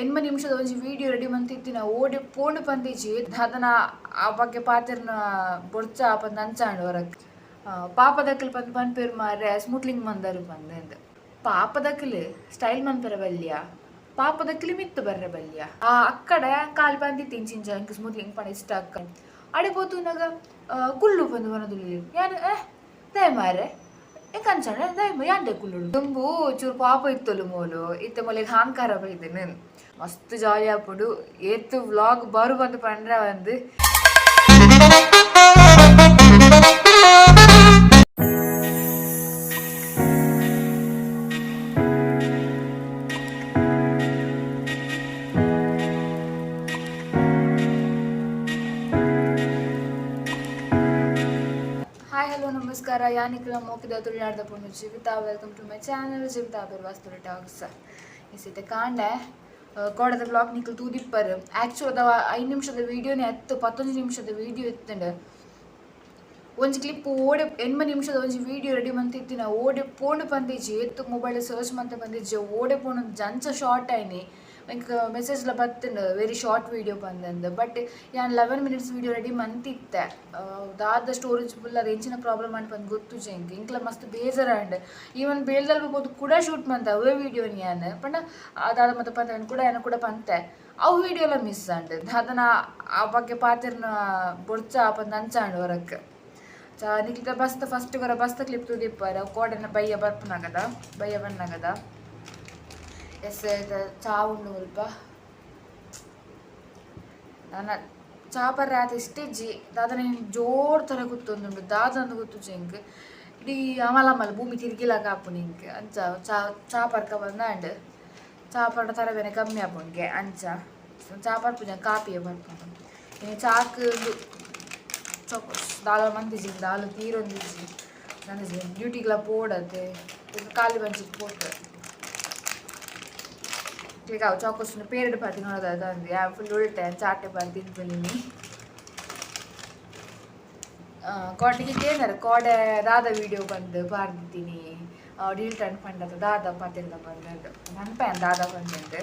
ಎಣ್ಮ ನಿಮಿಷದ ಒಂಜಿ ವಿಡಿಯೋ ರೆಡಿ ಮಂತಿತ್ತಿನ ಓಡೆ ಪೋಂಡು ಪಂದಿಜಿ ದಾದನ ಆ ಬಗ್ಗೆ ಪಾತೆರ್ನ ಬೊಡ್ಚ ಪಂದ್ ಅಂಚಾಂಡ್ ಹೊರಕ್ ಪಾಪದಕಲ್ ಪಂದ್ ಪನ್ಪೇರ್ ಮಾರ್ರೆ ಸ್ಮೂತ್ಲಿಂಗ್ ಮಂದರು ಪಂದ್. ಪಾಪದಕಲ್ ಸ್ಟೈಲ್ ಮನ್ಪೆರೆ ಬಲ್ಲಿಯ, ಪಾಪದಕಲ್ ಮಿತ್ತ್ ಬರ್ರೆ ಬಲ್ಲಿಯ. ಆ ಅಕ್ಕಡ ಕಾಲ್ ಪಂದಿತ್ತಿ ಇಂಚಿಂಚ ಎಂಕ್ ಸ್ಮೂತ್ಲಿಂಗ್ ಪಂಡ ಇಷ್ಟ ಅಕ್ಕ. ಅಡೆ ಪೋತುನಗ ಕುಲ್ಲು ಪಂದ್ ಪನೊಂದುಲ್ಲೆರ್. ಯಾನ್ ದಾಯೆ ಮಾರ್ರೆ ಎಂಕ್ ಅಂಚಾಂಡ ದಾಯೆ ಯಾನ್ ಕುಲ್ಲುಡು. ದುಂಬು ಚೂರು ಪಾಪ ಇತ್ತೊಲು ಮೋಲು, ಇತ್ತೆ ಮೊಲೆಗ್ ಅಹಂಕಾರ ಬೈದಿನ. ಮಸ್ತ್ ಜಾಲಿ ಆಪುಂಡು ಏತ್ ವ್ಲಾಗ್ ಬರು ಪಂದ್ ಪಂಡ್ರೆ ಬಂದು. ಹಾಯ್ ಹಲೋ ನಮಸ್ಕಾರ, ಯಾನಿಕ್ಲ ಮೋಕಿದ ತುಳುನಾಡ್ದ ಪೊಣ್ಣು Jeevitha. Welcome to my channel Jeevitha Birwas Tulu talks. ಇಸಿತೆ ಕಾಂಡೆ ಕೋಡದ ವ್ಲಾಗ್ ನಿಕಲ್ ತೂದಿಪ್ಪರ್. ಆ್ಯಕ್ಚುಲ್ ಅದ 5 ನಿಮಿಷದ ವೀಡಿಯೋನೇ ಅತ್ತು, 19 ನಿಮಿಷದ ವೀಡಿಯೋ ಇತ್ತಂಡು. ಒಂಜಿ ಕ್ಲಿಪ್ ಓಡೆ 80 ನಿಮಿಷದ ಒಂಜಿ ವೀಡಿಯೋ ರೆಡಿ ಮಂತಿತ್ತಿನ ಓಡೆ ಪೋಂಡು ಪಂದಿಜಿ. ಏತ್ ಮೊಬೈಲ್ ಸರ್ಚ್ ಮಂತ ಬಂದಿಜ್ಜಿ, ಓಡೆ ಪೋಂಡು ಜಂಚ ಶಾರ್ಟ್ ಆಯ್ನಿ. ಎಂಕ್ ಮೆಸೇಜ್ಲ ಬತ್ತುಂಡು ವೆರಿ ಶಾರ್ಟ್ ವೀಡಿಯೋ ಪಂದಂದು. ಬಟ್ ಯಾನ್ 11 ಮಿನಿಟ್ಸ್ ವೀಡಿಯೋ ರೆಡಿ ಮಂತಿತ್ತೆ. ದಾದ ಸ್ಟೋರೇಜ್ ಫುಲ್ ಅದು ಎಂಚಿನ ಪ್ರಾಬ್ಲಮ್ ಆಂಡ್ ಪಂದ್ ಗೊತ್ತುಜಿ ಎಂಕ್. ಎಂಕ್ಲ ಮಸ್ತ್ ಬೇಜಾರಾಂಡ್. ಈವನ್ ಬೇಲ್ದಲ್ಪ ಪೋದು ಕೂಡ ಶೂಟ್ ಮಂತೆ ಅವೇ ವೀಡಿಯೋನ್ ಯಾನ್. ಪಂಡ ದಾದ ಮತ ಪಂತೆ ಕೂಡ ಯಾನ್ ಕೂಡ ಪಂತೆ ಅವು ವೀಡಿಯೋಲ ಮಿಸ್ ಆಂಡ್. ದಾದನ ಆ ಬಗ್ಗೆ ಪಾತೆರ್ನ ಬೊಡ್ಚ ಪಂದ್ ಅಂಚಾಂಡ್ ಹೊರಕ್. ಚಾ ನಿಕ್ಲ ಬಸ್ತ ಫಸ್ಟ್ ಕೊರ ಬಸ್ತ ಕ್ಲಿಪ್ ತೂದಿಪ್ಪರ ಕೋಡೆನ ಬಯ್ಯ ಬರ್ಪುನಗದ ಬಯ್ಯ ಬನ್ನಗದ. ಎಸ್ ಚಾ ಉಂಡು ಮುಲ್ಪ. ನನ ಚಾ ಪರ್ರೆ ಆತ್ ಇಷ್ಟಿಜ್ಜಿ. ದಾದನ ಜೋರ್ ತರ ಗೊತ್ತೊಂದುಂಡು, ದಾದಂದು ಗೊತ್ತುಜಿ ಎಂಕ್. ಇಡೀ ಅಮಲ ಅಮಲ ಭೂಮಿ ತಿರ್ಗಿಲಾಕ ಆಪುಂಡು ಎಂಕ್. ಅಂಚ ಚಾ ಚಾ ಪರ್ಕ ಬಂದಾಂಡ್. ಚಾ ಪರ್ಡ ತರಬೇನೆ ಕಮ್ಮಿ ಆಪುಂಡ್ಗೆ. ಅಂಚ ಚಾ ಪರ್ಪುಜ, ಕಾಪಿಯೇ ಪರ್ಪುಂಡು. ಇನಿ ಚಾಕ್ ಚಾಕೋಸ್ ದಾಲ ಮಂತಿಜಿ, ದಾಲ ತೀರೊಂದಿಜ್ಜಿ. ನಂದಿಜಿ ಡ್ಯೂಟಿಗ್ಲ ಪೋಡತೆ ಖಾಲಿ ಬಂಚಿಗೆ ಪೋತು ಕ್ಲಿಕ್ ಅವು ಚಾಕೋಸ್ ಪೇರೆಡ್ ಪಾತಿ ನೋಡೋದು ಅಂದು ಯಾ ಫುಲ್ ಉಲ್ಟೆ ಚಾಟೆ ಪಾತಿ ತಿನ್ಪುನಿ. ಕೋಟೆಗೆ ಕೇನಾರ ಕೋಡೆ ದಾದ ವಿಡಿಯೋ ಬಂದು ಪಾರ್ದಿತ್ತೀನಿ ಡೀಲ್ ಟನ್ ಪಂಡದ ದಾದ ಪಾತಿರ್ದ ಬಂದಂದು ಪನ್ಪೆ ದಾದ ಬಂದಂದು.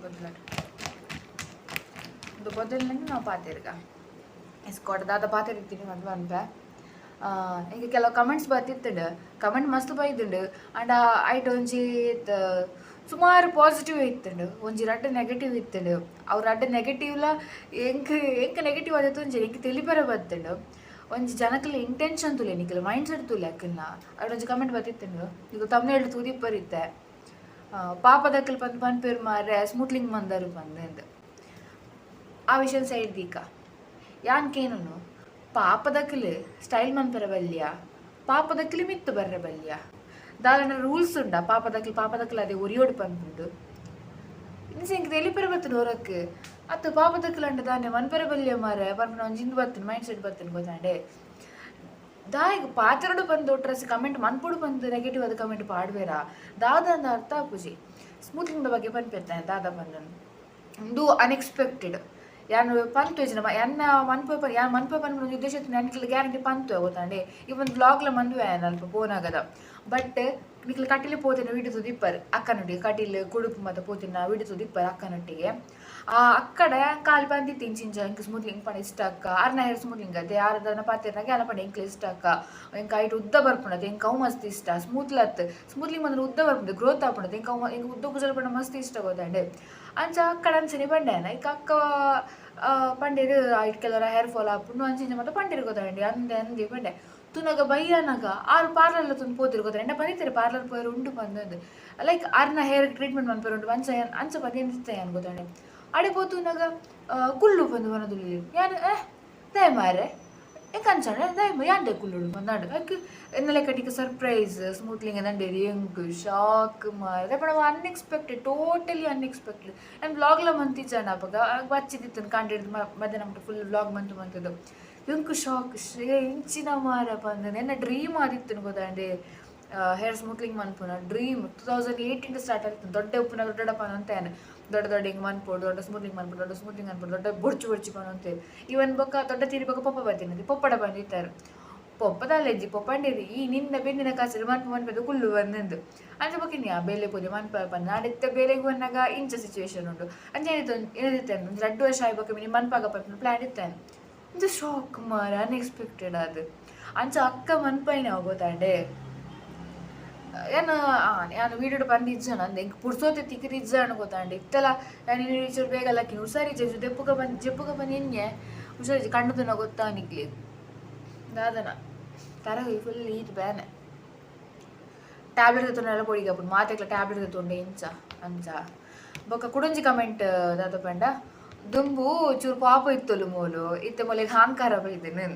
ಬದಲಾಟ ಬದಲಿನಂಗೆ ನಾವು ಪಾತೆರ್ಗ ಎಸ್ ಕೋಡೆ ದಾದ ಪಾತೆರಿತ್ತೀನಿ ಬಂದು ಪನ್ಪೆ. ಈಗ ಕೆಲವು ಕಮೆಂಟ್ಸ್ ಬತ್ತಿತ್ತುಂಡು, ಕಮೆಂಟ್ ಮಸ್ತ್ ಬೈದುಂಡು. ಆಂಡ ಐಟ್ ಒಂಜಿ ಸುಮಾರು ಪಾಸಿಟಿವ್ ಇತ್ತುಂಡು, ಒಂಜಿ ರಡ್ಡ್ ನೆಗೆಟಿವ್ ಇತ್ತುಂಡು. ಅವು ರಡ್ಡ್ ನೆಗೆಟಿವ್ಲ ಎಂಕ್ ಎಂಕ್ ನೆಗೆಟಿವ್ ಆದಿತ್ತು, ಒಂಜಿ ಎಂಕ್ ತೆಲಿಪೆರೆ ಬತ್ತುಂಡು. ಒಂಜಿ ಜನಕ್ಲೆ ಇಂಟೆನ್ಷನ್ ತೂಲೆ, ನಿಕಲ್ ಮೈಂಡ್ ಸೆಟ್ ತೂಲೆ ಅಕ್ಕಲ್ನ. ಐಟ್ ಒಂಜಿ ಕಮೆಂಟ್ ಬತ್ತಿತ್ತುಂಡು, ಈಗ ತಮ್ನೇಲ್ ತೂದಿಪ್ಪರಿತ್ತೆ, ಪಾಪದಕಲ್ ಪಂದ್ ಪನ್ಪೇರ್ ಮಾರ್ರೆ ಸ್ಮೂತ್ಲಿಂಗ್ ಮಂದರು ಪಂದ್. ಆ ವಿಷಯ ಸೈಡ್ ದೀಕ. ಯಾನ್ ಕೇನುನು, ಪಾಪದಕಲ್ ಸ್ಟೈಲ್ ಮನ್ಪೆರೆ ಬಲ್ಲಿಯ, ಪಾಪದಕಲ್ ಮಿತ್ತ್ ಬರ್ರೆ ಬಲ್ಲಿಯ? ದಾಲನ ರೂಲ್ಸ್ ಉಂಡ ಪಾಪದಕಲ್ ಪಾಪದಕಲ್ ಅದೇ ಒರಿಯೋಡು ಪನ್ಪುಂಡು. ಇಂಚ ಎಂಕ್ ತೆಲಿಪೆರೆ ಬತ್ತುಂಡು ಹೊರಕ್. ಅತ್ತು ಪಾಪದಕಲ್ ಅಂಡ ದಾನೆ ಮನ್ಪೆರೆ ಬಲ್ಲಿಯ ಮಾರ್ರೆ ಪನ್ಪುನ ಒಂಜಿ ಇಂದು ಬತ್ತುಂಡು, ಮೈಂಡ್ ಸೆಟ್ ಬತ್ತುಂಡು ಗೊತ್ತಾಂಡೆ. ದಾಯೆಗ್ ಪಾತೆರೊಡು ಪಂದ್ ಒಟ್ರಾಸಿ ಕಮೆಂಟ್ ಮನ್ಪೊಡು ಪಂದ್ ನೆಗೆಟಿವ್ ಆದ್ ಕಮೆಂಟ್ ಪಾಡ್ವೆರಾ ದಾದ ಅಂದ್ ಅರ್ಥ ಆಪುಜಿ. ಸ್ಮೂತ್ಲಿಂಗ್ ದ ಬಗ್ಗೆ ಪನ್ಪೆತ್ತೆ ದಾದ ಪಂದ್. ಉಂದು ಅನ್ಎಕ್ಸ್ಪೆಕ್ಟೆಡ್. ಯಾನ್ ಪಂತುವೆಜಿನ ಎನ್ನ ಮನ್ಪುವೆ, ಯಾನ್ ಮನ್ಪುವೆ ಪನ್ಪಿನ ಒಂಜಿ ಉದ್ದೇಶ ಇತ್ತ್ಂಡ ನಿಕ್ಲೆಗ್ ಗ್ಯಾರಂಟಿ ಪಂತುವೆ ಗೊತ್ತಾಂಡೆ. ಈವನ್ ವ್ಲಾಗ್ಲ ಮನ್ಪುವೆ ಯಾನ್ ಅಲ್ಪ ಪೋನಗದ. ಬಟ್ ನಿಕ್ಲ್ ಕಟೀಲ್ ಪೋತಿನ ವೀಡಿಯೋ ತೂದಿಪ್ಪರ್, ಅಕ್ಕನೊಟ್ಟಿಗೆ ಕಟೀಲ್ ಕುಡುಪು ಮಾತ ಪೋತಿನ ವೀಡಿಯೋ ತೂದಿಪ್ಪರ್ ಅಕ್ಕನೊಟ್ಟಿಗೆ. ಆ ಅಕ್ಕಡ ಕಾಲ್ ಪಂದಿತ್ತಿ ಇಂಚಿಂಚ ಎಂಕ್ ಸ್ಮೂತ್ಲಿಂಗ್ ಪಂಡ ಇಷ್ಟ ಅಕ್ಕ. ಆರ್ನ ಹೇರ್ ಸ್ಮೂತ್ಲಿಂಗ್ ಅತ್ತೆ ಆರ್ ದಾನ ಪಾತೆರ್ನಗ ಯಾನ ಪಂಡೆ ಎಂಕ್ಲ ಇಷ್ಟ ಅಕ್ಕ, ಎಂಕ್ ಐಟ್ ಉದ್ದ ಬರ್ಪುಂಡು ಎಂಕ್ ಅವು ಮಸ್ತ್ ಇಷ್ಟ. ಸ್ಮೂತ್ಲ ಅತ್ತ್, ಸ್ಮೂತ್ಲಿಂಗ್ ಪಂಡ ಉದ್ದ ಬರ್ಪುಂಡು, ಗ್ರೋತ್ ಆಪುಂಡು. ಎಂಕ್ ಅವು ಎಂಕ್ ಉದ್ದ ಕುಜಲ್ ಪಂಡ ಮಸ್ತ್ ಇಷ್ಟ ಗೊತ್ತಾಂಡ್. ಅಂಚ ಅಕ್ಕಡ ಅಂಚನೆ ಪಂಡೆ ಯಾನ್. ಐಕ್ ಅಕ್ಕ ಪಂಡೆರ್ ಐಟ್ ಕೆಲವರ ಹೇರ್ ಫಾಲ್ ಆಪುಂಡು ಅಂಚ ಇಂಚ ಮಾತ ಪಂಡೆರ್ ಗೊತ್ತಾಂಡ್. ಅಂದೆ ಅಂದೆ ಪಂಡೆ. ತೂನಗ ಬಯ್ಯನಗ ಆರ್ ಪಾರ್ಲರ್ಲ ತೂಂದು ಪೋತೆರ್ ಗೊತ್ತಾಂಡ್. ಎಂಡ ಪನಿತೆರ್ ಪಾರ್ಲರ್ ಪೋಯೆರ್ ಉಂಡು ಪಂದ್, ಲೈಕ್ ಆರ್ನ ಹೇರ್ ಟ್ರೀಟ್ಮೆಂಟ್ ಮನ್ಪೆರ್ ಉಂಡು ಅಂಚ ಅಂಚ ಪಂದ್ ಎನ್ನಿತ್ತೆ ಯಾನ್ ಗೊತ್ತಾಂಡ್. ಅಡೆ ಪೋತುನಗ ಕುಲ್ಲು ಪಂದ್ ಪನೊಂದುಲ್ಲೆರ್. ಯಾನ್ ದಾಯೆ ಮಾರ್ರೆ ಎಂಕ್ ಅಂಚಾಂಡ ದಾಯೆ ಯಾನ್ ದಾಯೆ ಕುಲ್ಲೊಡು ಪಂದಾಂಡ್. ಐಕ್ ಎನ್ನ ಲೆಕ್ಕಟಿಕ್ ಸರ್ಪ್ರೈಸ್ ಸ್ಮೂತ್ಲಿಂಗ್ ಅಂದಂಡೆರ್. ಎಂಕ್ ಶಾಕ್ ಮಾರ್ರೆ. ದಾಯೆ ಪಂಡ ಅನ್ಎಕ್ಸ್ಪೆಕ್ಟೆಡ್, ಟೋಟಲಿ ಅನ್ಎಕ್ಸ್ಪೆಕ್ಟೆಡ್. ಯಾನ್ ವ್ಲಾಗ್ಲ ಮಂತಿಜ್ಜಾಂಡ್ ಅಪಗ ಬಚ್ಚಿದಿತ್ತುಂಡು ಕಾಂಡೆಡ್ದ್ ಮಧ್ಯಾಹ್ನ ಮುಟ್ಟ ಫುಲ್ ವ್ಲಾಗ್ ಮಂತು ಮಂತುದು. ಎಂಕ್ ಶಾಕ್, ಶ್ರೇ ಇಂಚಿನ ಮಾರ ಪಂದ್. ಎನ್ನ ಡ್ರೀಮ್ ಆದಿತ್ತುಂಡು ಗೊತ್ತಾಂಡೆ, ಹೇರ್ ಸ್ಮೂತ್ಲಿಂಗ್ ಮನ್ಪುನ ಡ್ರೀಮ್ 2018 ಸ್ಟಾರ್ಟ್ ಆಗ್ತದೆ. ದೊಡ್ಡ ಉಪ್ಪುನ ದೊಡ್ಡ ಪನೊಂತೇನೆ, ದೊಡ್ಡ ದೊಡ್ಡ ಹಿಂಗೆ ಮನ್ಪೊಡು, ದೊಡ್ಡ ಸ್ಮೂತ್ಲಿಂಗ್ ಮನ್ಪೊಡು, ದೊಡ್ಡ ಸ್ಮೂತ್ಲಿಂಗ್ ಮನ್ಪೊಡು, ದೊಡ್ಡ ಬೊಡ್ಚು ಬೊಡ್ಚು ಪನೊಂತೆ. ಇವನ್ ಬೊಕ್ಕ ದೊಡ್ಡ ತೀರಿ ಬೊಕ್ಕ ಪೊಪ್ಪ ಬರ್ತೀನಿ, ಪೊಪ್ಪಡ ಬಂದಿತ್ತಾರೆ. ಪೊಪ್ಪದ ಅಲ್ಲೆಜ್ಜಿ ಪೊಪ್ಪಂಡೇರಿ ಈ ನಿನ್ನ ಬೆನ್ನಿನ ಕಾಸು ಮನ್ಪು ಮನ್ಪದು ಕುಲ್ಲು ಬಂದಂದು ಅಂಚ ಬೊಕ್ಕ ಆ ಬೇಲೆ ಪೂಜೆ ಮನ್ಪ ಪಂದ್ ನಾಡಿತ್ತ ಬೇಲೆಗ್ ಬಂದಾಗ ಇಂಚ ಸಿಚುವೇಶನ್ ಉಂಡು. ಅಂಚ ಏನಿತ್ತು ಏನಿತ್ತೇನೆ, ಒಂದು 2 ವರ್ಷ ಆಯ್ ಬೊಕ್ಕ ಮಿನಿ ಮನ್ಪಾಗ ಪನ್ಪಿನ ಪ್ಲಾನ್ ಇತ್ತೇನೆ. ಇಂಚ ಶಾಕ್ ಮಾರ, ಅನ್ಎಕ್ಸ್ಪೆಕ್ಟೆಡ್ ಅದು. ಅಂಚ ಅಕ್ಕ ಮನ್ಪೈನ ಗೊತ್ತಾಂಡೆ. ಯಾನ್ ಯಾನ್ ವೀಡಿಯೋಡ್ ಪಂದಿಜ್ಜನ ಅಂದ್ ಎಂಕ್ ಪುರ್ಸೋತೆ ತಿಕ್ಕಿದಿಜ್ಜಾಣ ಗೊತ್ತಾಂಡೆ. ಇತ್ತಲ ಯಾನ್ ಇನಿ ಚೂರು ಬೇಗ ಲಕ್ಕಿನಿ, ಹುಷಾರಿಜ್ಜೆ, ದೆಪ್ಪುಗ ಬಂದು ಜೆಪ್ಪುಗ ಬಂದು ಎನ್ಯೆ ಹುಷಾರಿಜ್ಜೆ, ಕಣ್ಣು ತುನ ಗೊತ್ತಾ ನಿಕ್ಲೆ ದಾದನ ತರಗ ಫುಲ್ ಈತ್ ಬೇನೆ. ಟ್ಯಾಬ್ಲೆಟ್ ದೆತ್ತೊಂಡೆಲ ಪೊಡಿಗೆ ಆಪುಂಡು, ಮಾತೆಕ್ಲ ಟ್ಯಾಬ್ಲೆಟ್ ದೆತ್ತೊಂಡೆ ಇಂಚ ಅಂಚ. ಬೊಕ್ಕ ಕುಡೊಂಜಿ ಕಮೆಂಟ್ ದಾದ ಪಂಡ, ದುಂಬು ಚೂರು ಪಾಪ ಇತ್ತೊಲು ಮೋಲು, ಇತ್ತೆ ಮೊಲೆಗ್ ಹಾಂಕಾರ ಬೈದೆನ್.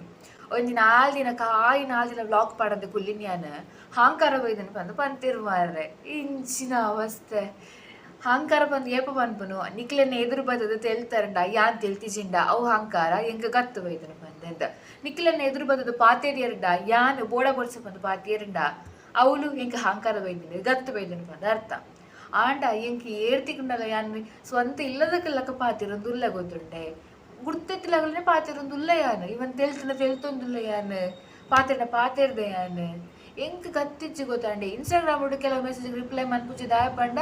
ಒಂಜಿ 4 ದಿನ ಕಾಯಿ 4 ದಿನ ವ್ಲಾಗ್ ಪಾಡಂದೆ ಕುಲ್ಲಿನ್ ಯಾನ್, ಹಾಂಕಾರ ಬೈದೆನ್ ಪಂದ್ ಪಂತಿರ್ ಮಾರ್ರೆ. ಇಂಚಿನ ಅವಸ್ಥೆ. ಹಾಂಕಾರ ಪಂದ್ ಏಪ ಪನ್ಪುನು? ನಿಕ್ಲೆನ ಎದುರು ಬತ್ತದ ತೆಲ್ತರಂಡ ಯಾನ್ ತೆಲ್ತಿಜಿಂಡ ಅವು ಹಾಂಕಾರ, ಎಂಕ್ ಗತ್ತು ಬೈದೆನ್ ಪಂದೆಂದ. ನಿಕ್ಲೆನ ಎದುರು ಬತ್ತದ ಪಾತೇರಿಯರಂಡ ಯಾನ್ ಬೋಡ ಬೊಡ್ಸ ಪಂದ್ ಪಾತೇರಂಡ ಅವಳು ಎಂಕ್ ಹಾಂಕಾರ ಬೈದಿನಿ, ಗತ್ತು ಬೈದಿನಿ ಪಂದ್ ಅರ್ಥ. ಆಂಡ ಎಂಕ್ ಏರ್ತಿಗುಂಡಲ ಯಾನ್ ಸ್ವಂತ ಇಲ್ಲದಕ್ಕೆಲ್ಲಕ ಪಾತಿರೊಂದುಲ್ಲ ಗೊತ್ತುಂಡೆ, ಗುರ್ತೆತ್ತಿಲಗಲನೆ ಪಾತಿರೊಂದುಲ್ಲ ಯಾನ್. ಇವನ್ ತೆಲ್ತನ ತೆಲ್ತೊಂದುಲ್ಲ ಯಾನ್, ಪಾತೆರ್ನ ಪಾತೆರ್ದೆ ಯಾನ್. ಎಂಕ್ ಗತ್ತಿಜ್ಜಿ ಗೊತ್ತಾಂಡೆ. ಇನ್ಸ್ಟಾಗ್ರಾಮ್ ಕೆಲವು ಮೆಸೇಜ್ ರಿಪ್ಲೈ ಮನ್ಪುಜಿ ದಾಯ ಪಂಡ,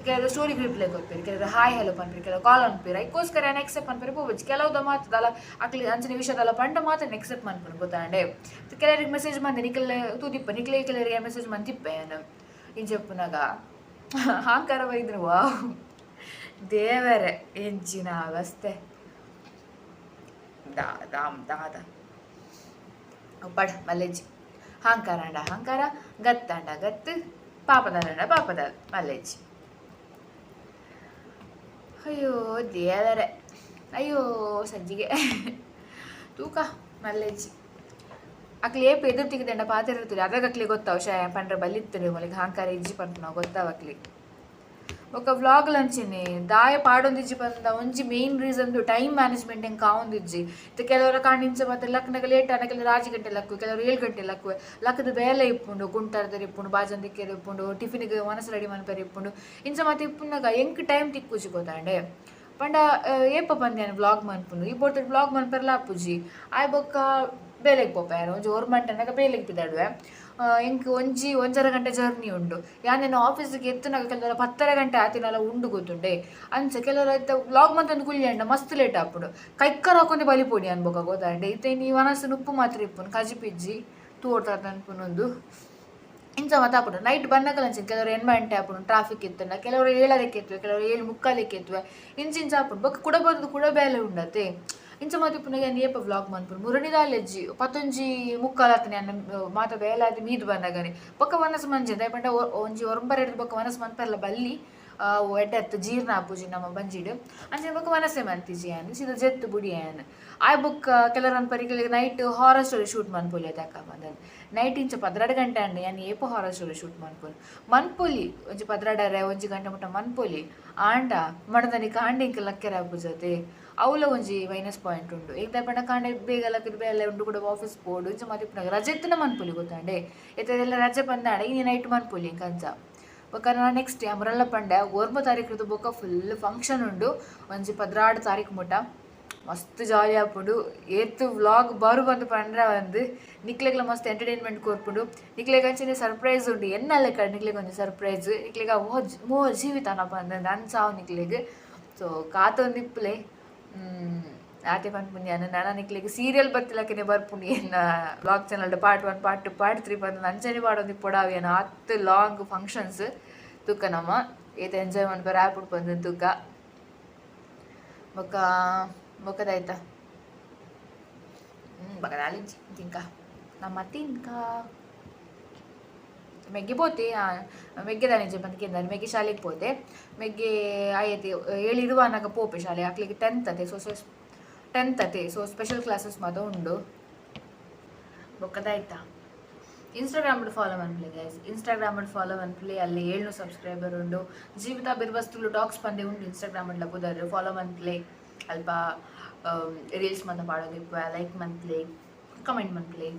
ಕೆಲವು ಸ್ಟೋರಿಗೆ ರಿಪ್ಲೈ ಕೊರ್ಪೆರ್, ಕೆಲವರು ಹಾಯ್ ಹಲೋ ಪನ್ಪೆರ್, ಕೆಲವು ಕಾಲ್ ಅನ್ಪೆರ್. ಐಕೋಸ್ಕರ ಯಾನ್ ಎಕ್ಸೆಪ್ಟ್ ಮನ್ಪೆರೆ ಪೋಪುಜಿ. ಕೆಲವುದ ಮಾತದಲ್ಲ ಅಕ್ಲಿ ಅಂಚನೆ ವಿಷಯದಲ್ಲ ಪಂಡ ಮಾತ್ರ ಎಕ್ಸೆಪ್ಟ್ ಮನ್ಪುನು ಗೊತ್ತಾಂಡೆ. ಕೆಲವರಿಗೆ ಮೆಸೇಜ್ ಮಂದೆ ನಿಕಲ್ ತೂದಿಪ್ಪ, ನಿಕ್ಲೆ ಕೆಲವರಿಗೆ ಮೆಸೇಜ್ ಮಂತಿಪ್ಪೆ ಯಾನ್. ಇಂಚಪ್ಪುನಗ ಹಾಂಕಾರ ಬೈದ್ರು. ವಾವ್ ದೇವರೇ, ಎಂಚಿನ ಅವಸ್ಥೆ. ದಾ ದಾಮ್ ದಾದ ಪಡ ಮಲ್ಲೆಜ್ಜಿ. ಹಾಂಕಾರಂಡ ಅಹಂಕಾರ, ಗತ್ತಂಡ ಗತ್ತು, ಪಾಪದಾರಂಡ ಪಾಪದ ಮಲ್ಲೆಜ್ಜಿ. ಅಯ್ಯೋ ದೇವರೇ, ಅಯ್ಯೋ ಸಜ್ಜಿಗೆ ತೂಕ ಮಲ್ಲೆಜ್ಜಿ. ಅಕ್ಲೆ ಏಪ ಎದುರು ತಿಕ್ಕದಂಡ ಪಾತ್ರ ಇರ್ತೀರಿ ಅದಾಗ ಅಕ್ಲಿ ಗೊತ್ತಾವ ಶಾ ಪಂಡ್ರೆ ಬಲ್ಲಿತ್ತರು ಮೊಲಿಗೆ ಹಾಂಕಾರ ಇಜ್ಜಿ ಪನ್ಪುನ ಗೊತ್ತಾವ ಅಕ್ಲಿ. ಬೊಕ್ಕ ವ್ಲಾಗ್ ಲಂಚಿನಿ ದಾಯ ಪಾಡೊಂದಿಜ್ಜಿ ಪಂದ ಒಂಜಿ ಮೇನ್ ರೀಸನ್ ಟೈಮ್ ಮ್ಯಾನೇಜ್ಮೆಂಟ್ ಎಂಕ್ ಆವೊಂದಿಜ್ಜಿ. ಇತ್ತೆ ಕೆಲವರ ಕಾಂಡಿಂಚ ಮಾತ್ರ ಲಕ್ನಗ ಲೇಟ್ ಆನ, ಕೆಲವರು 6 ಗಂಟೆ ಲಕ್ಕು, ಕೆಲವರು 7 ಗಂಟೆ ಲಕ್ಕು. ಲಕ್ಕದ ಬೇಲೆ ಇಪ್ಪುಂಡು, ಕುಂಟಾರ್ದರ್ ಇಪ್ಪುಂಡು, ಬಾಜನ್ ದಿಕ್ಕೆರ್ ಇಪ್ಪುಂಡು, ಟಿಫಿನ್ಗೆ ವನಸ್ ರೆಡಿ ಮನ್ಪೆರೆ ಇಪ್ಪುಂಡು. ಇಂಚ ಮಾತ ಇಪ್ಪುನಗ ಎಂಕ್ ಟೈಮ್ ತಿಕ್ಕುಜಿ ಗೊತ್ತಾಂಡೆ. ಪಂಡ ಏಪ ಪಂದ್ಯಾನ ವ್ಲಾಗ್ ಮನ್ಪುಂಡು, ಈ ಪೊರ್ತುಡು ವ್ಲಾಗ್ ಮನ್ಪೆರ್ಲ ಆಪುಜಿ. ಆಯ್ ಬೊಕ್ಕ ಬೇಲೆಗ್ ಪೋಪೆ ಯಾನ್ ಒಂಜಿ ಒರು ಮಂಟೆನಾಗ ಬೇಲೆಗ್ ಪಿದಾಡುವೆ. ಎಂಕ್ ಒಂಜಿ 1.5 ಗಂಟೆ ಜರ್ನಿ ಉಂಡು. ಯಾನ್ ಎನ್ನ ಆಫೀಸ್ಗೆ ಎತ್ತುನಗ ಕೆಲವರ 10:30 ಗಂಟೆ ಆತಿನಲ ಉಂಡು ಗೊತ್ತುಂಡೆ. ಅಂಚ ಕೆಲವರ ಇತ್ತೆ ವ್ಲಾಗ್ ಮಂತೊಂದು ಕುಲ್ಲಿಯಂಡ ಮಸ್ತ್ ಲೇಟ್ ಆಪುಂಡು. ಕೈಕರ್ ಹಾಕೊಂಡೆ ಬಲಿಪೊಡಿ ಅನ್ ಬೊಕ್ಕ ಗೊತ್ತಾಂಡೆ. ಇತ್ತೆ ಇನಿ ವನಸ್ ನುಪ್ಪು ಮಾತ್ರ ಇಪ್ಪುನು, ಕಜಿಪಿಜ್ಜಿ ತೂವೊಡ್ತಾದ ಅನ್ಪುನೊಂದು ಇಂಚ ಮಾತ ಆಪುಂಡು. ನೈಟ್ ಬನ್ನಗಲ ಅಂಚ ಕೆಲವರು 8 ಗಂಟೆ ಆಪುಂಡು ಟ್ರಾಫಿಕ್ ಇತ್ತಂಡ, ಕೆಲವರು 7:30ಕ್ಕೆ ಎತ್ತುವೆ, ಕೆಲವರು 7:45ಕ್ಕೆ ಎತ್ತುವೆ, ಇಂಚ ಇಂಚ ಆಪುಂಡು. ಬೊಕ್ಕ ಕುಡ ಬತ್ತದು ಕುಡ ಬೇಲೆ ಉಂಡತೆ. ಇಂಚ ಮಾತ ಇಪ್ಪುನಗ ಯಾನ್ ಏಪ ವ್ಲಾಗ್ ಮನ್ಪುನು? ಮುರಣಿದಾಲೆಜ್ಜಿ 11:45 ಆತನೆ ಯಾನ್ ಮಾತ ಬೇಲೆ ಆದ್ ಮೀದ್ ಬನ್ನಗನೆ. ಬೊಕ್ಕ ವನಸ್ ಮಂಜೆ ದಾಯೆ ಪಂಡ ಒಂಜಿ ಒರಂಬರೆಡ್ದ್ ಬೊಕ್ಕ ವನಸ್ ಮನ್ಪೆರ್ಲ ಬಲ್ಲಿ, ಎಡ್ಡೆ ಜೀರ್ಣ ಆಪುಜಿ ನಮ್ಮ ಬಂಜಿಡ್. ಅಂಚನೆ ಬೊಕ್ಕ ವನಸೆ ಮಂತಿಜಿ ಯಾನ್, ಸೀದಾ ಜೆತ್ತು ಬುಡಿ ಯಾನ್. ಆಯ್ ಬೊಕ್ಕ ಕೆಲವರು ಅನ್ಪರಿ ನೈಟ್ ಹಾರರ್ ಸ್ಟೋರಿ ಶೂಟ್ ಮನ್ಪೊಲಿ ಅದಾಕ ಬಂದನ್. ನೈಟ್ ಇಂಚ 12 ಗಂಟೆ ಅಂಡ ಯಾನ್ ಏಪ ಹಾರರ್ ಸ್ಟೋರಿ ಶೂಟ್ ಮನ್ಪೊಲಿ ಮನ್ಪೊಲಿ, ಒಂಜಿ 12:30 1 ಗಂಟೆ ಮುಟ್ಟ ಮನ್ಪೊಲಿ. ಆಂಡ ಮಣದನಿ ಕಾಂಡೆ ಇಂಕ ಲಕ್ಕೆರೆ ಆಪುಜತೆ, ಅವ್ಲ ಒಂಜಿ ಮೈನಸ್ ಪಾಯಿಂಟ್ ಉಂಡು. ಎಂಕ್ ದಾಯೆ ಪಂಡ ಕಾಂಡೆ ಬೇಗ ಲಕ್ಕಿದ್ ಬೇಲೆ ಉಂಡು, ಕೂಡ ಆಫೀಸ್ ಪೋಡು. ಇಂಚ ಮಾತ ಇಪ್ಪುನಗ ರಜೆ ಇತ್ತುಂಡ ಮನ್ಪೊಲಿ ಗೊತ್ತಾಂಡೆ. ಇತ್ತೆ ರಜೆ ಪಂದಾಂಡ ಇನಿ ನೈಟ್ ಮನ್ಪೊಲಿ ಎಂಕ್ ಅಂಚ. ಬೊಕ್ಕ ನಾ ನೆಕ್ಸ್ಟ್ ಅಮರಲ್ಲ ಪಂಡೆ 9 ತಾರೀಕು ಬೊಕ್ಕ ಫುಲ್ ಫಂಕ್ಷನ್ ಉಂಡು. ಒಂಜಿ 12 ತಾರೀಕು ಮುಟ್ಟ ಮಸ್ತ್ ಜಾಲಿ ಆಪುಂಡು. ಏತ್ ವ್ಲಾಗ್ ಬರು ಬಂದು ಪಂಡ್ರೆ ಒಂದು ನಿಕ್ಲೆಗ್ಲ ಮಸ್ತ್ ಎಂಟರ್ಟೈನ್ಮೆಂಟ್ ಕೊರ್ಪುಂಡು. ನಿಕ್ಲೆಗ್ ಅಂಚನೆ ಸರ್ಪ್ರೈಸ್ ಉಂಡು, ಎನ್ನಲ್ಲ ಕಡೆ ನಿಕ್ಲೆಗ್ ಒಂಜಿ ಸರ್ಪ್ರೈಸ್. ನಿಕ್ಲೆಗ್ ಓ ಮೋ ಜೀವಿತನಪ್ಪ ಅಂದ್ ಅನ್ಸಾವ್ ನಿಕ್ಲೆಗ್. ಸೊ ಕಾತೊಂದಿಪ್ಪುಲೆ ಆತೆ ಪನ್ಪುಂಡು ಯಾನ್. ನನ ನಿಕ್ಲೆಗ್ ಸೀರಿಯಲ್ ಬತ್ತಿಲಕ್ಕನೆ ಬರ್ಪುಂಡು ಎನ್ನ vlog channel part 1 part 2 part 3 ಬಂದು ಅಂಚನೆ ಪಾಡೊಂದಿಪ್ಪೊಡಾವ್ ಯಾನ್. ಆತ್ ಲಾಂಗ್ ಫಂಕ್ಷನ್ಸ್ ತೂಕ ನಮ ಏತ್ ಎಂಜಾಯ್ ಮನ್ಪೆರೆ ಆಪುಂಡು ಪಂದ್ ತೂಕ. ಬೊಕ್ಕ ಬೊಕ್ಕದಾಯ್ತಾ ಬೊಕ್ಕ ದಾಲಿಜ್ಜಿ ತಿಂಕ ನಮ್ಮ ತಿನ್ಕ ಮೆಗ್ಗೆ ಪೋತೆ. ಮೆಗ್ಗೆ ದಾನಿಜ ಬಂದು ಕೇಂದ್ರ ಮೆಗ್ಗೆ ಶಾಲೆಗೆ ಪೋತೆ. ಮೆಗ್ಗೆ ಆಯತಿ ಏಳಿರುವ ಅನ್ನಾಗ ಪೋಪೆ ಶಾಲೆ. ಅಕ್ಲಿಗೆ ಟೆಂತ್ ಅತೆ, ಸೊ ಟೆಂತ್ ಅತೆ, ಸೊ ಸ್ಪೆಷಲ್ ಕ್ಲಾಸಸ್ ಮಾತ ಉಂಡು. ಬೊಕ್ಕದಾಯ್ತಾ ಇನ್ಸ್ಟಾಗ್ರಾಮ್ ಫಾಲೋ ಮನ್ಪುಲೆ ಗೈಸ್, ಇನ್ಸ್ಟಾಗ್ರಾಮ್ ಫಾಲೋ ಮನ್ಪುಲೆ. ಅಲ್ಲಿ 700 ಸಬ್ಸ್ಕ್ರೈಬರ್ ಉಂಡು. ಜೀವಿತ ಬಿರ್ವಸ್ತುಲು ಟಾಕ್ಸ್ ಪಂದೆ ಉಂಡು ಇನ್ಸ್ಟಾಗ್ರಾಮ್ ಪುದರ್, ಫಾಲೋ ಮನ್ಪುಲೆ. ಅಲ್ಪ ರೀಲ್ಸ್ ಮಾತ ಪಾಡೊಂದಿಪ್ಪುವೆ. Like ಮನ್ಪುಲೆ, comment ಮನ್ಪುಲೆ.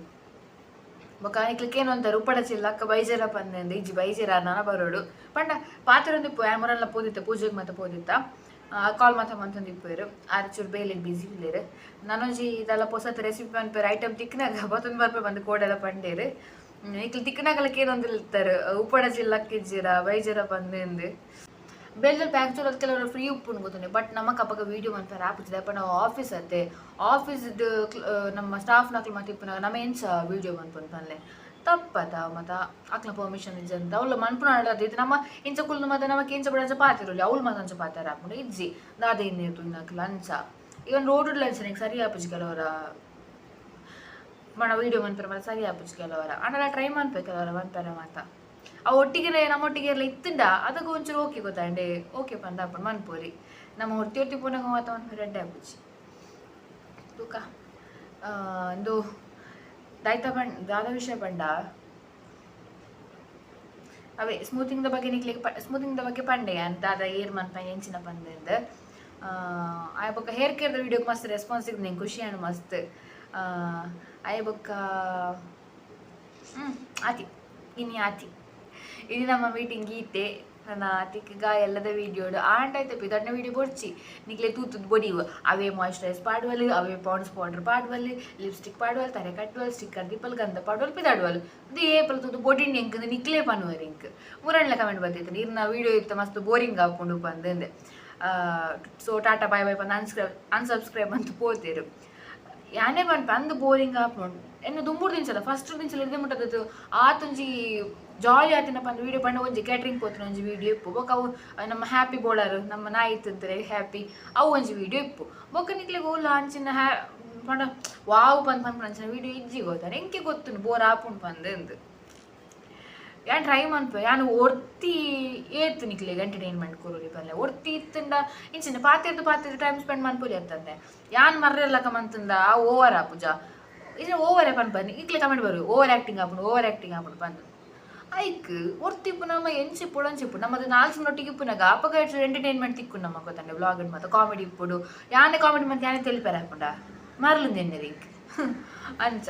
ಬೊಕ ನಿಕ್ಲ್ ಕೇನೊಂತರ್ ಉಪ್ಪಡ ಚಿಲ್ಲ ಅಕ್ಕ ಬೈಜೆರ ಪಂದ್. ಇಜ್ಜಿ, ಬೈಜೆರ, ನನ ಬರೋಡು. ಪಂಡ ಪಾತೆರೊಂದಿಪ್ಪುವೆ. ಮುರಲ್ಲ ಪೋದಿತ್ತ, ಪೂಜೆಗ್ ಮಾತ ಪೋದಿತ್ತ. ಕಾಲ್ ಮಾತ ಮಂತೊಂದಿಪ್ಪುವೆರ್. ಆರ್ ಚೂರು ಬೇಲೆ ಬಿಸಿ ಉಲ್ಲೆರ್. ನನೊಂಜಿ ದಾಲ ಪೊಸತ್ ರೆಸಿಪಿ ಪನ್ಪೆರ್, ಐಟಮ್ ತಿಕ್ಕಿನಾಗ ಬತ್ತೊಂದು ಬರ್ಪೆ ಬಂದು ಕೋಡೆಲ ಪಂಡೇರು. ನಿಕ್ಲ್ ತಿಕ್ಕಿನಾಗಲ ಕೇನೊಂದಿರ್ತಾರೆ, ಉಪ್ಪಡ ಚಿಲ್ಲಕ್ಕ ಇಜ್ಜಿರ, ಬೈಜೆರ ಪಂದ್. ಬೇಲ್ದಲ್ಪ ಆ್ಯಕ್ಚುಲ್ ಅದು ಕೆಲವರು ಫ್ರೀ ಉಪ್ಪುಂಡು ಗೊತ್ತುಂಡೆ. ಬಟ್ ನಮಕ್ ಅಪಗ ವೀಡಿಯೋ ಮನ್ಪೆರೆ ಆಪುಜಿ. ಅಪ್ಪ ನಾವು ಆಫೀಸ್ ಅತ್ತೆ, ಆಫೀಸ್ಡ್ ನಮ್ಮ ಸ್ಟಾಫ್ನಕ್ಲು ಮಾತ ಇಪ್ಪುನಾಗ ನಮ್ಮ ಎಂಚ ವೀಡಿಯೋ ಮನ್ಪುನು ಪನ್ಲೆ? ತಪ್ಪತ ಮತ ಅಕ್ಲ ಪರ್ಮಿಷನ್ ಇಜ್ಜಂತ ಅವ್ಲ ಮನ್ಪುನ. ಇದು ನಮ್ಮ ಇಂಚ ಕುಲ್ಲು ಮಾತ ನಮಕ್ ಎಂಚ ಬಡ ಅಂಚ ಪಾತೆರೊಲಿ. ಅವ್ಲು ಮಾತ ಅಂಚ ಪಾತೆರ ಆಪುಂಡು. ಇಜ್ಜಿ, ದಾದ ಇನ್ನೇತು ಅಂಚ ಇವನ್ ರೋಡ್ ಅಂಚ ಸರಿ ಆಪುಜಿ. ಕೆಲವರ ಮಣ ವೀಡಿಯೋ ಮನ್ಪೆರೆ ಮಾತ ಸರಿ ಆಪುಜಿ ಕೆಲವರ. ಆಂಡಲ ಟ್ರೈ ಮನ್ಪೆ, ಕೆಲವರ ಮನ್ಪೆರೆ ಮಾತ. ಆ ಒಟ್ಟಿಗೆ ನಮ್ಮೊಟ್ಟಿಗೆ ಎಲ್ಲ ಇತ್ತುಂಡ ಅದಕ್ಕೆ ಒಂಚೂರು ಓಕೆ ಗೊತ್ತಾಂಡೆ, ಓಕೆ ಪಂದ ಅಪ್ಪಣ ಮನ್ಪೋರಿ. ನಮ್ಮ ಒಟ್ಟಿ ಒಟ್ಟಿ ಪೋನಾಗ ಮಾತ ಮನ್ಪೆರೆ ಎಡ್ಡೆ ಆಪುಜಿ. ತೂಕ, ಇಂದು ದಾಯ್ತ ಪಂಡ್ ದಾದ ವಿಷಯ ಪಂಡ, ಅವೇ ಸ್ಮೂತಿಂಗ್ the ಬಗ್ಗೆ. ನಿಕ್ಲೆಗ್ ಸ್ಮೂತಿಂಗ್ the ಬಗ್ಗೆ ಪಂಡೆ ದಾದ, ಏರ್ ಮನ್ಪ, ಎಂಚಿನ ಪಂದಿಂದ. ಆಯ ಬೊಕ್ಕ ಹೇರ್ ಕೇರ್ದ ವಿಡಿಯೋಗೆ ಮಸ್ತ್ ರೆಸ್ಪಾನ್ಸ್ ಸಿಗ್ದು, ನಿಂಗೆ ಖುಷಿ ಆಂಡ್ ಮಸ್ತ್. ಆಯ ಬೊಕ್ಕ ಆತಿ ಇನಿ, ಆತಿ ಇನಿ ನಮ್ಮ ಮೀಟಿಂಗ್ ಗೀತೆ. ನನ್ನ ತಿಕ್ಕಗ ಎಲ್ಲದ ವೀಡಿಯೋಡು ಆಂಡ ಆಯ್ತು. ಪಿದಡ್ನ ವೀಡಿಯೋ ಬೊಡ್ಚಿ, ನಿಕ್ಲೆ ತೂತುದ್ ಬೊಡಿವು. ಅವೇ ಮಾಯ್ಶ್ಚರೈಸ್ ಪಾಡುವಲ್, ಅವೇ ಪಾಂಡ್ಸ್ ಪೌಡರ್ ಪಾಡುವಲ್, ಲಿಪ್ಸ್ಟಿಕ್ ಪಾಡುವಲ್, ತರೆ ಕಟ್ಟುವಲ್, ಸ್ಟಿಕ್ಕರ್ ದೀಪಲ್, ಗಂಧ ಪಾಡುವಲ್, ಪಿದಾಡುವಲ್. ಇದು ಏಪಲ್ ತೂದು ಬೊಡಿಂಡ್ ಎಂಕ್ ನಿಕ್ಲೆ ಪನ್ನುವರ್. ಎಂಕ್ ಮುರಣ್ಲೆ ಕಮೆಂಟ್ ಬರ್ತೈತೆ, ಇರ್ನ ವೀಡಿಯೋ ಇತ್ತ ಮಸ್ತ್ ಬೋರಿಂಗ್ ಆಪುಂಡು ಪಂದಂದೆ. ಸೊ ಟಾಟಾ ಬಾಯ್ ಬಾಯ್ ಪಂದ್ ಅನ್ಸಬ್ಸ್ಕ್ರೈಬ್ ಅಂತ ಪೋತೇರು. ಯಾನೇ ಪನ್ಪೆ, ಅಂದ್ ಬೋರಿಂಗ್ ಆಪುಂಡು. ಎನ್ನ ದುಂಬುಡು ದಿನ್ಸಲ, ಫಸ್ಟ್ ದಿನ್ಸಲ ಇರ್ದೆ ಮುಟ್ಟದದು ಆತೊಂಜಿ ಜಾಲಿ ಆತಿನ ಪಂದ್ ವೀಡಿಯೋ ಪಂಡ ಒಂಜಿ ಕ್ಯಾಟ್ರಿಂಗ್ ಪೋತಿನ ಒಂಜಿ ವೀಡಿಯೋ ಇಪ್ಪು. ಬೊಕ ಅವು ನಮ್ಮ ಹ್ಯಾಪಿ ಬೋಳರ್, ನಮ್ಮ ನಾಯಿ ಇತ್ತಂದ್ರೆ ಹ್ಯಾಪಿ, ಅವು ಒಂಜಿ ವೀಡಿಯೋ ಇಪ್ಪು. ಬೊಕ ನಿಕ್ಲೆಗ್ ಓಲ ಅಂಚಿನ ಹ್ಯಾ ಪಂಡ ವಾವ್ ಪಂದ್ ಪನ್ಪುನ ಅಂಚಿನ ವೀಡಿಯೋ ಇಜ್ಜಿ ಗೊತ್ತಾ. ಎಂಕೆ ಗೊತ್ತುಂಡು ಬೋರ್ ಆಪುಂಡು ಪಂದ್. ಯಾನ್ ಟ್ರೈ ಮನ್ಪೆ. ಯಾನ್ ಒರ್ತಿ ಏತ್ ನಿಕ್ಲೆಗ್ ಎಂಟರ್ಟೈನ್ಮೆಂಟ್ ಕೊರೊಲಿ ಪನ್ಲೆ? ಒರ್ತಿ ಇತ್ತುಂಡ ಇಂಚಿನ ಪಾತೆರ್ದು ಪಾತೆರ್ದು ಟೈಮ್ ಸ್ಪೆಂಡ್ ಮನ್ಪೊಲಿ ಅತ್ತಂದೆ. ಯಾನ್ ಮರ್ರೆರ್ಲಕ ಮಂತುಂಡ ಆ ಓವರ್ ಆಪುಜ? ಇಜ್ಜಿ, ಓವರ್ ಪನ್ಪ. ಇಕ್ಲೆ ಕಮೆಂಟ್ ಬರು, ಓವರ್ ಆಕ್ಟಿಂಗ್ ಆಪುಂಡು, ಓವರ್ ಆಕ್ಟಿಂಗ್ ಆಪುಂಡು ಪಂದ್. ಐಕ್ ಒರ್ತಿ ಇಪ್ಪು ನಮ್ಮ ಎಂಚ ಇಪ್ಪೊಡು ಅಂಚ ಇಪ್ಪು. ನಮ್ಮದು ನಾಲ್ಕು ಒಟ್ಟಿಗೆ ಇಪ್ಪುನಾಗ ಅಪಗ ಎಂಟರ್ಟೈನ್ಮೆಂಟ್ ತಿಕ್ಕು ನಮ್ಮ ಗೊತ್ತಂಡೆ. ವ್ಲಾಗ್ ಮಾತ ಕಾಮಿಡಿ ಇಪ್ಪುಡು. ಯಾನೆ ಕಾಮಿಡಿ ಮಂತ್ ಯಾನೆ ತೆಲಿಪೆರೆ ಆಪುಂಡ ಮರ್ಲುಂದೆನ್ನೆ ಇಂಕ್ ಅಂಚ.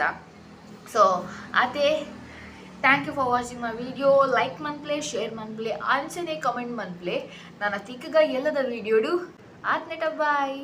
ಸೊ ಅದೇ, thank you for watching my video. Like ಮನ್ಪ್ಲೆ, share ಮನ್ಪ್ಲೆ, ಅಂಚನೆ ಕಮೆಂಟ್ ಮನ್ಪ್ಲೆ. ನನ್ನ ತಿಕ್ಕಗ ಎಲ್ಲದ ವಿಡಿಯೋಡು. ಆತ್ನೆಟ ಬಾಯ್.